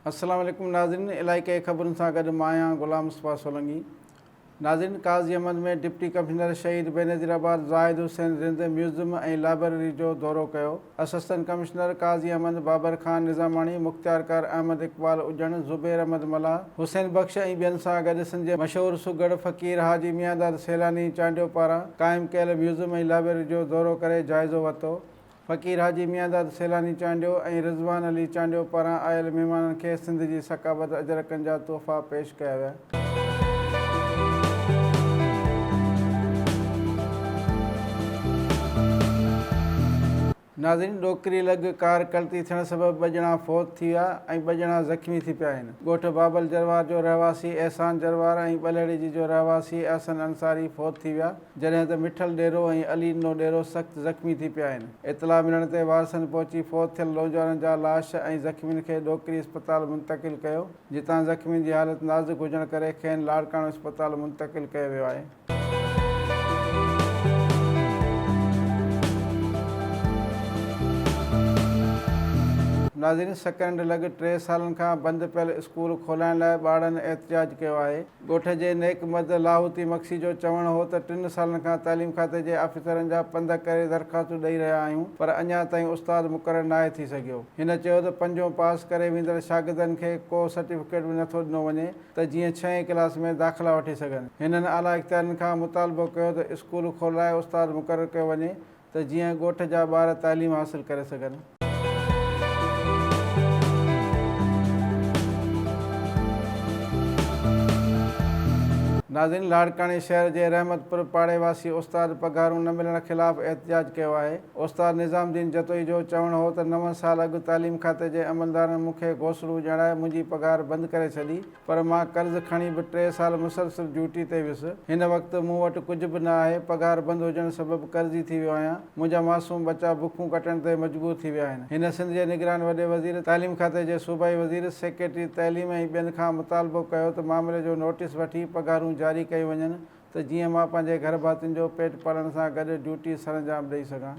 السلام عليڪم ناظرين علائقائي خبرن سان گڏ مان آهيان غلام مصطفيٰ سولنگي ناظرين قاضي احمد ۾ ڊپٽي ڪمشنر شهيد بينظير آباد زاهد حسين رند ميوزم ۽ لائبرري جو دورو ڪيو اسسٽنٽ ڪمشنر قاضي احمد بابر خان نظاماڻي مختيارڪار احمد اقبال اڄڻ زبير احمد ملاح حسين بخش ۽ ٻين سان گڏ سنڌ جي مشهور سگهڙ فقير حاجي ميانداد سيلاني چانڊيو پاران قائم ڪيل ميوزم ۽ لائبرري جو دورو ڪري جائزو ورتو فقير حاجي ميانداد سيلاني چانڊيو ۽ رضوان علي چانڊيو پاران آيل مهمانن کي سنڌ جي ثقافت اجرڪن جا تحفا پيش ڪيا ويا. ناظرين ڏوڪري لڳ ڪار ڪلٽي ٿيڻ سبب ٻه ڄڻا فوت ٿي ويا ۽ ٻه ڄڻا زخمي ٿي پيا آهن. ڳوٺ بابل جروار جو رهواسي احسان جروار ۽ ٻلهڙيجي جو رهواسي احسن انصاري فوت ٿي ويا. جڏهن ته مٺل ڏيرو ۽ علي ڏنو ڏيرو سخت زخمي ٿي پيا آهن. اطلاع ملڻ تي وارثن پهچي فوت ٿيل نوجوانن جا لاش ۽ زخمين کي ڏوڪري اسپتال منتقل ڪيو، جتان زخمين جي حالت نازڪ هجڻ ڪري کين لاڙڪاڻو اسپتال منتقل ڪيو ويو آهي. ناظرين سڪرنڊ لڳ ٽي سالن کان بند پيل اسڪول کولائڻ لاء ٻارڙن احتجاج ڪيو آهي. ڳوٺ جي نيڪ مرد لاهوتي مگسي جو چوڻ هو ته ٽن سالن کان تعليم کاتي جي آفيسرن جا پنڌ ڪري درخواستون ڏئي رهيا آهيون پر اڃا تائين استاد مقرر ناهي ٿي سگهيو. هن چيو ته پنجون پاس ڪري ويندڙ شاگردن کي ڪو سرٽيفڪيٽ به نٿو ڏنو وڃي ته جيئن ڇهين ڪلاس ۾ داخلا وٺي سگهن. هنن اعليٰ اختيارين کان مطالبو ڪيو ته اسڪول کولرائي استاد مقرر ڪيو وڃي ته جيئن ڳوٺ جا ٻار تعليم حاصل ڪري سگهن. ناظرين لاڙڪاڻي شهر جي رحمت پور پاڙي واسي استاد پگهارون نه ملڻ خلاف احتجاج ڪيو آهي. استاد نظام الدين جتوئي جو چوڻ هو ته نون سال اڳ تعليم کاتي جي عملدارن مون کي گوسڙو ڄاڻائي منهنجي پگهار بند ڪري ڇڏي. پر مان قرض کڻي به ٽي سال مسلسل ڊيوٽي تي ويس. هن وقت مون وٽ ڪجهه به نه آهي، پگهار بند هجڻ سبب قرضي ٿي ويو آهيان. منهنجا معصوم ٻچا بکون ڪٽڻ تي مجبور ٿي ويا آهن. هن سنڌ جي نگران وڏي وزير، تعليم کاتي جي صوبائي وزير، سيڪريٽري تعليم ۽ ٻين کان مطالبو ڪيو ته معاملي جو نوٽيس وٺي پگهارون جاري ڪيون وڃن ته جيئن مان پنهنجي گهر ڀاتين جو پيٽ پالڻ سان گڏ ڊيوٽي سرانجام ڏئي سگهان.